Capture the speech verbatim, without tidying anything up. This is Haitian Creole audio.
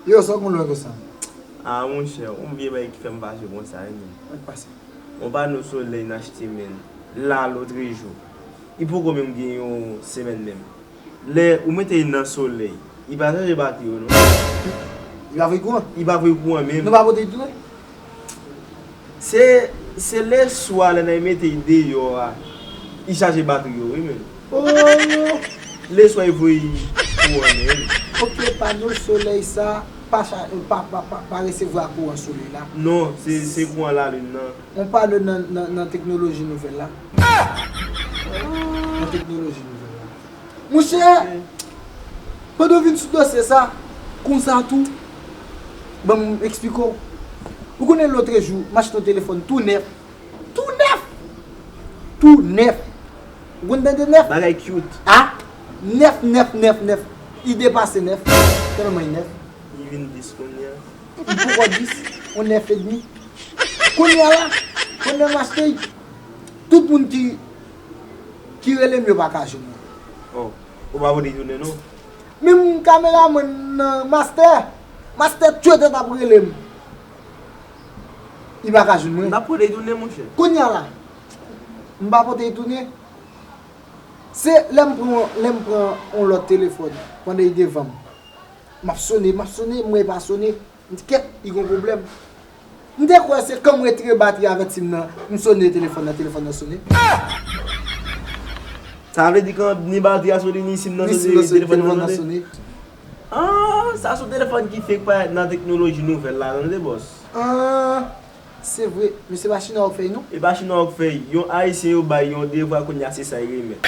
Yo, sa w konn lwen konsa? Ah, monchè, yon vye bagay ki fè m fache konsa, wi, men. Sa k pase? Yon pano solèy n achte, men, la, lotrejou. Li poko menm gen yon semèn menm. Lè ou mete l nan solèy, li pa chanje batri yo, non. Li pa voye kouran? Li pa voye kouran menm. Nou pa pote l tounen? Se, se leswa lè n al mete l deyò a, li chaje batri yo, wi, men. Oh! Leswa li voye kouran, men. Ok, pano solèy sa pa, cha- pa, pa, pa, pa resevwa kouran solèy la. Non, se, se kouran lalin nan. On pale nan, nan, nan teknoloji nouvèl la. Nan teknoloji nouvèl la. Monchè, pandan w vin sou dosye sa, konsa tou, ban m eksplike w. Ou konnen lotrejou, m achte yon telefòn tou nèf. Tou nèf! Tou nèf! Ou konn tande nèf? Bagay cute. A! Nèf, nèf, nèf, nèf. Li depase nèf. Tèlman li nèf. Li vin dis kounye a. Li poko dis, yon nèf edmi. Kounye a la, pandan m achte l, tout moun ki, ki rele m yo pa ka jwenn mwen. Oh, ou pa voye tounen non? Menm kameramann nan, Mastè, Mastè tchwete t ap rele m. Li pa ka jwenn mwen. M t ap pote l tounen, monchè. Kounye a la, m pa pote l tounen. Se lè m pran, lè m pran yon lòt telefòn, pandan li devan m. M ap sone, m ap sone, m wè li pa sone. M di, kèt, li gen yon pwoblèm. M te kwè se kan m retire batri avèti m nan, m sone telefòn nan, telefòn nan sone. Sa vle di kan ni batri a sone, ni sim nan sone, telefòn nan sone? Ah, sa se yon telefòn ki fake parèt nan teknoloji nouvèl la, tande, bòs. Ah, se vre. Men se pa chinwa yo k fè l, non? E pa chinwa yo k fè l. Yon Ayisyen yo bay yon devwa, kounye a se sa li remèt.